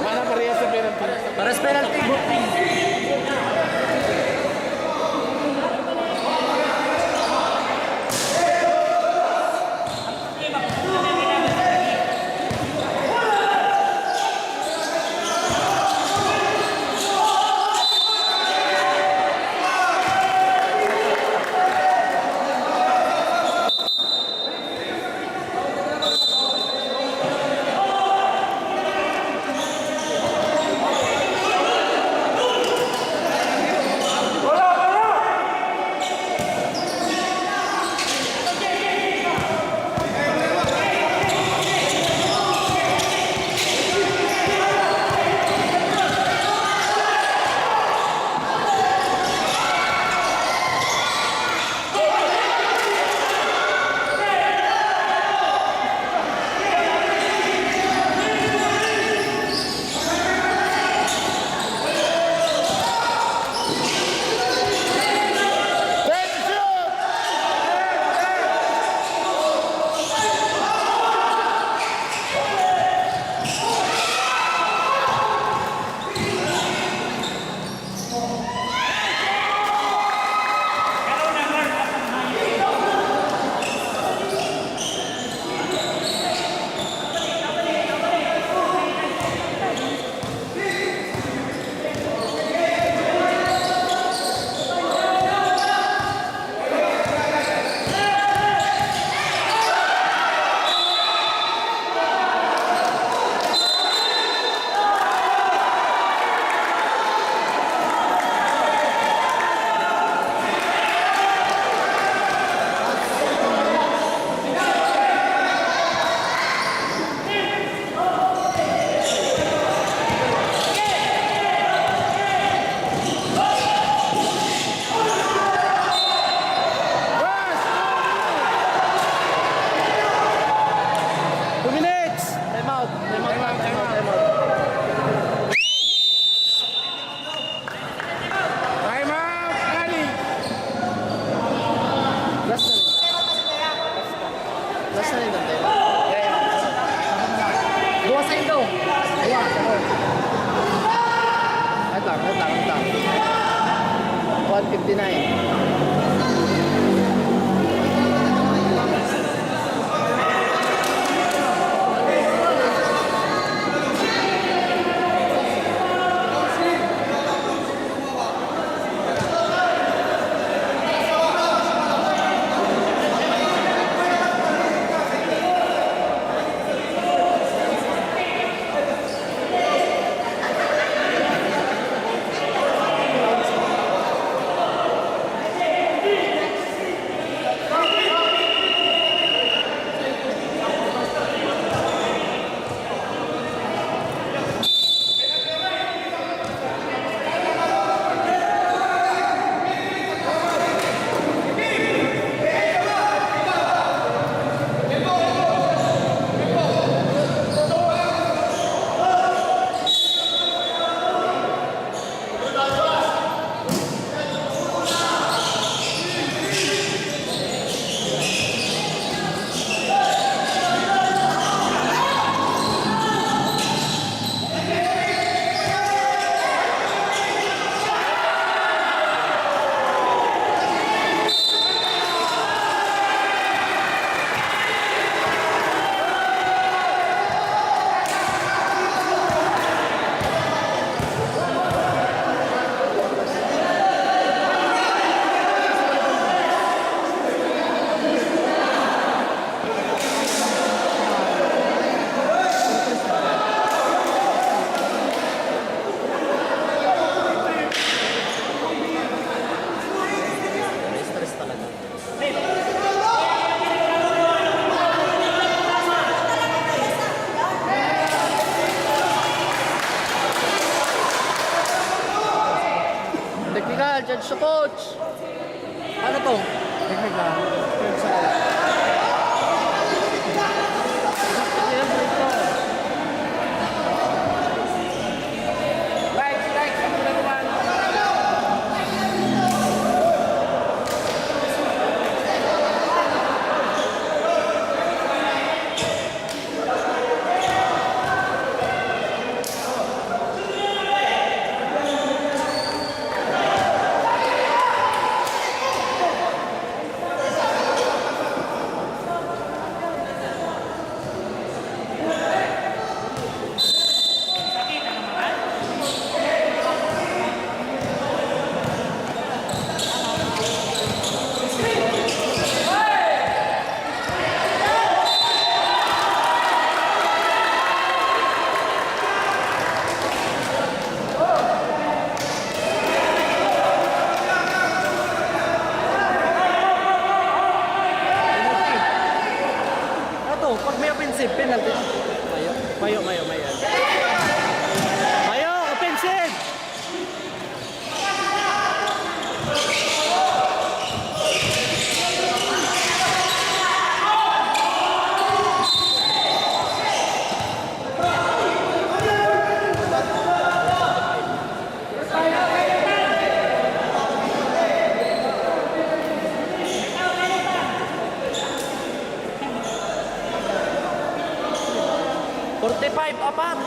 Mana parehas sa penalty. Parehas penalty. Sa coach! Ano to? Technique lang. Right, right, number one. Ato, pag may offensive, penalty. Mayo, mayo, mayo, mayo. Mayo, offensive! Forty-five, apat.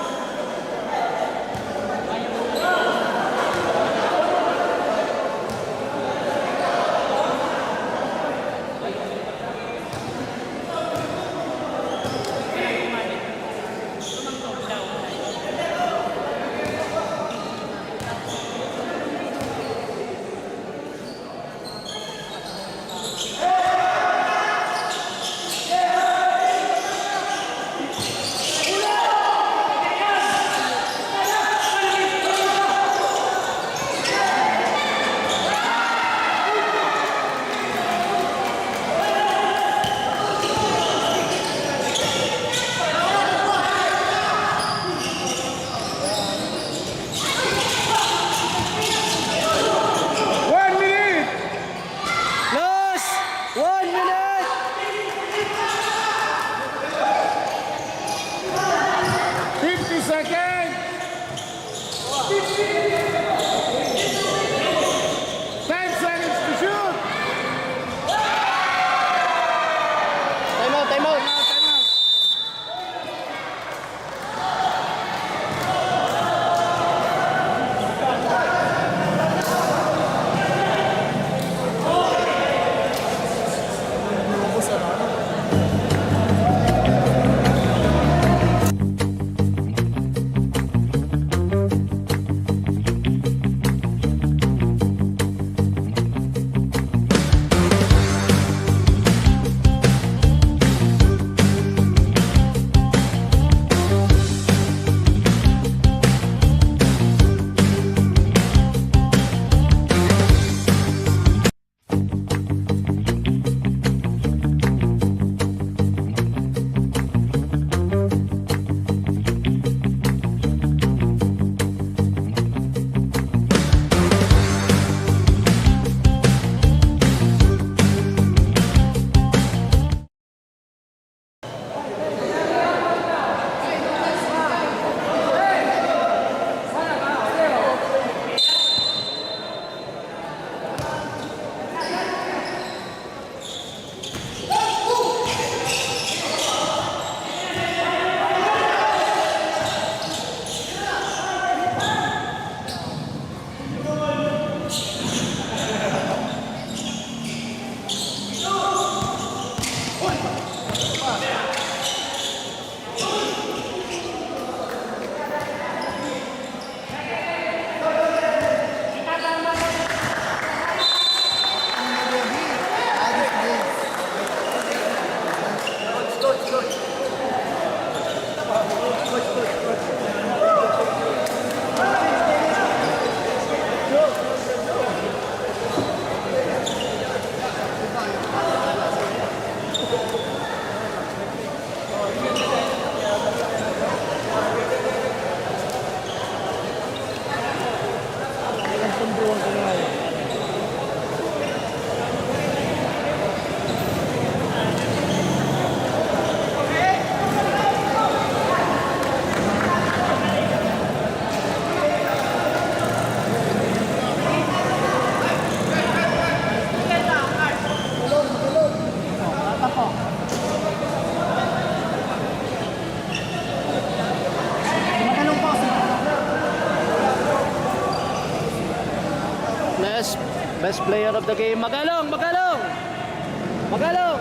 Best player of the game, Magalong! Magalong! Magalong!